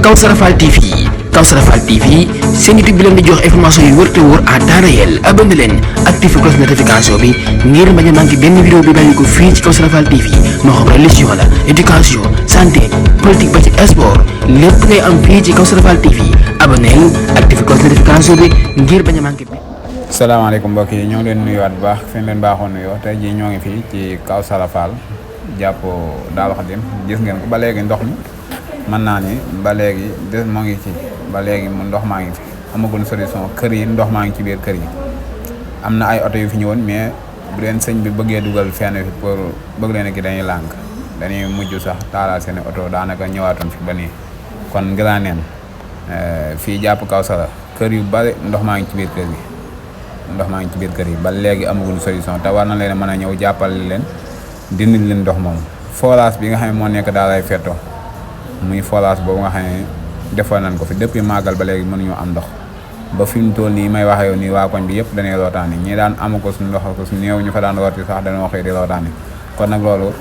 Kawsara Fall TV seen YouTube bi leen di jox information yu wër te wóor à temps réel. abonné leen activé cloche notification bi ngir bañ a manqué benn vidéo bi bàyyi ko fii ci Kawsara Fall TV moo xam religion la éducation santé politique ba ci sport lépp ngay am fii ci Kawsara Fall TV abonné leen activé cloche notification bi ngir bañ a manqué. salaamaaleykum mbokk yi ñoo ngi leen nuyuwaat bu baax fi ñu leen baaxoon nuyoo tey jii ñoo ngi fii ci Kawsara Fall jàpp Daaru Xadim gis ngeen ko ba léegi ndox mi mën naa ni ba léegi des moo ngi ci ba léegi mu ndox maa ngi fi amagul solution kër yi ndox maa ngi ci biir kër yi am na ay oto yu fi ñëwoon mais bu leen sëñ bi bëggee dugal fenn fi pour bëgg leen ki dañuy lànk dañuy mujj sax taalaat seen oto daanaka ñëwaatoon fi ba nii kon ngilaa neen fii jàpp Kawsara kër yu bari ndox maa ngi ci biir kër yi ba léegi amagul solution te war na leen mën a ñëw jàppale leen dindil leen ndox moom forage bi nga xam ne moo nekk daal ay fetto muy forage boobu nga xam ne defoon nañ ko fi depuis màggal ba léegi mënuñu am ndox ba fi mu toll nii may waxe yow nii waa koñ bi yëpp dañuy rootaani ñi daan amu ko suñu ndox ko su néew ñu fa daan rooti sax dañoo xëy di rootaani kon nag loolu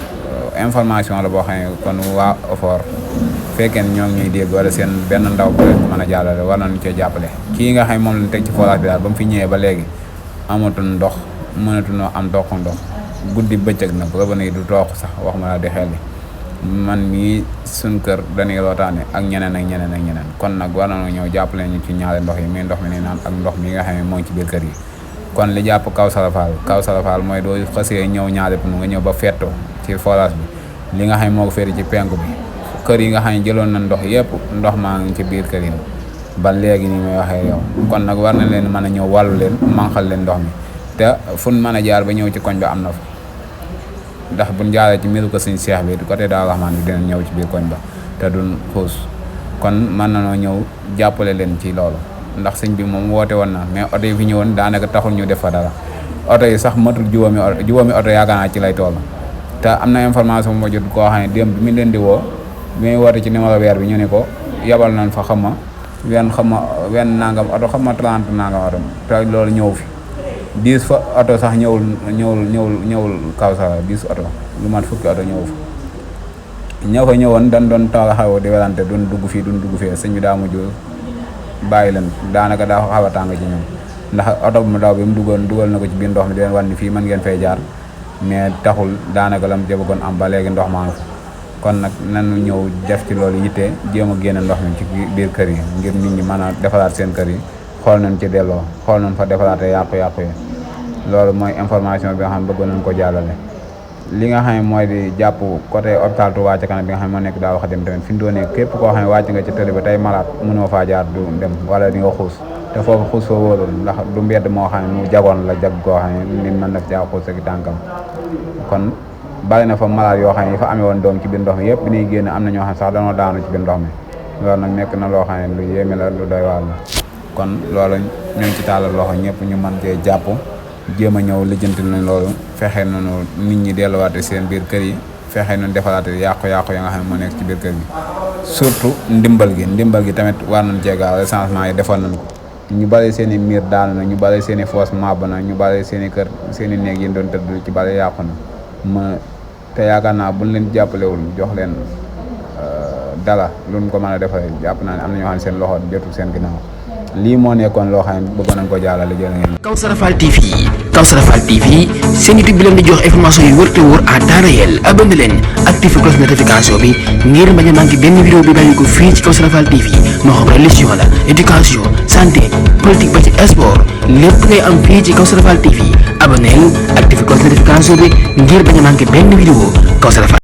information la boo xam ne kon waa OFOR fekkee ñoo ngi ñuy dégg wala seen benn ndaw bu leen mën a jàllale war nañu cee jàppale kii nga xam ne moom lañ teg ci forage bi daal ba mu fi ñëwee ba léegi amatul ndox mënatunoo am ndox guddi bëccëg nag robinet yi du toox sax waxuma la di xel man mii suñ kër dañuy rootaane ak ñeneen kon nag war nañoo ñëw jàppale ñu ci ñaari ndox yi muy ndox mi ni naan ak ndox mi nga xam ne moo ci biir kër yi kon li jàpp Kawsara Fall mooy doo xasee ñëw ñaari punu nga ñëw ba fetto ci forage bi li nga xam ne moo ko féeri ci penku bi kër yi nga xam ne jëloon na ndox yëpp ndox maa ngi ci biir kër yi ba léegi nii may waxee yow kon nag war na leen mën a ñëw wàllu leen manqal leen ndox mi te fu mën a jaar ba ñëw ci koñ ba am na fa ndax buñ jaaree ci miiru ko suñ seex bi côté Daaru Rahmaan bi dina ñëw ci biir koñ ba te duñ xuus kon mën na noo ñëw jàppale leen ci loolu ndax sëñ bi moom woote woon na mais oto yi fi ñëwoon daanaka taxul ñu def fa dara oto yi sax matul juróomi oto yaakaar naa ci lay toll te am na information bu ma jot koo xam ne démb bi mi leen di woo bi muy woote ci numéro weer bi ñu ne ko yabal nañ fa wenn nangam oto 30 nangam oto te loolu ñëw fi 10 fa oto sax ñëwul Kawsara 10 oto lu mat fukki oto ñëw fa ñoo fa ñëwoon dañ doon taw xaw di werante duñ dugg fii sëñ bi daa mujj bàyyi leen daanaka daa xaw a tàng ci ñoom ndax oto bu mu daw bi mu dugal na ko ci biir ndox mi di leen wan ni fii mën ngeen fay jaar mais taxul daanaka lam jëbagoon am ba léegi ndox maa ngi fa kon nag nanu ñëw def ci loolu yitte jéem a génne ndox mi ci biir kër yi ngir nit ñi mën a defaraat seen kër yi xool nañ ci delloo xool nañ fa defaraatee yàqu-yàqu yi loolu mooy information bi nga xam ne bëggoon nañ ko jàllale li nga xam ne mooy di jàpp côté hôpital Touba ca kanam bi nga xam ne moo nekk Daaru Xadim tamit fi mu doon nekk képp koo xam ne wàcc nga ci tëli ba tey malade mënoo faa jaar du dem wala di nga xuus te foofu xuus fa wóorul ndax du mbedd moo xam ne mu jagoon la jag koo xam ne nit mën na caa xuus ak tànkam kon bari na fa malade yoo xam ne yi fa amee woon doom ci biir ndox mi yëpp bi ñuy génn am na ñoo xam ne sax dañoo daanu ci biir ndox mi loolu nag nekk na loo xam ne lu yéeme la lu doy waar la kon loolu ñoo ngi ci tàllal loxo ñëpp ñu mën cee jàpp jéem a ñëw lijjanti nañ loolu fexe nañu nit ñi delluwaate seen biir kër yi fexe nañu defaraate yàqu-yàqu ya nga xam ne moo nekk ci biir kër gi surtout ndimbal gi tamit war nañ cee gaaw recensement yi defoon nañ ko ñu bari seen i miir daanu na ñu bari seen i foos màbb na ñu bari seen i kër seen i néeg yi doon tëdd ci bari yàqu na te yaakaar naa buñ leen jàppalewul jox leen dara luñ ko mën a defaree jàpp naa ne am na ñoo xam ne seen loxo jotul seen ginnaaw lii moo nekkoon loo xam ne bëggoon nañ ko jàllale jërë ngeen. Kawsara Fall TV seen YouTube bi leen di jox information yu wër te wóor à temps réel abonné leen activé cloche notification bi ngir bañ a manqué benn vidéo bi bàyyi ko fii ci Kawsara Fall TV moo xam religion la éducation santé politique ba ci sport lépp ngay am fii ci Kawsara Fall TV abonné leen activé cloche notification bi ngir bañ a manqué benn vidéo Kawsara Fall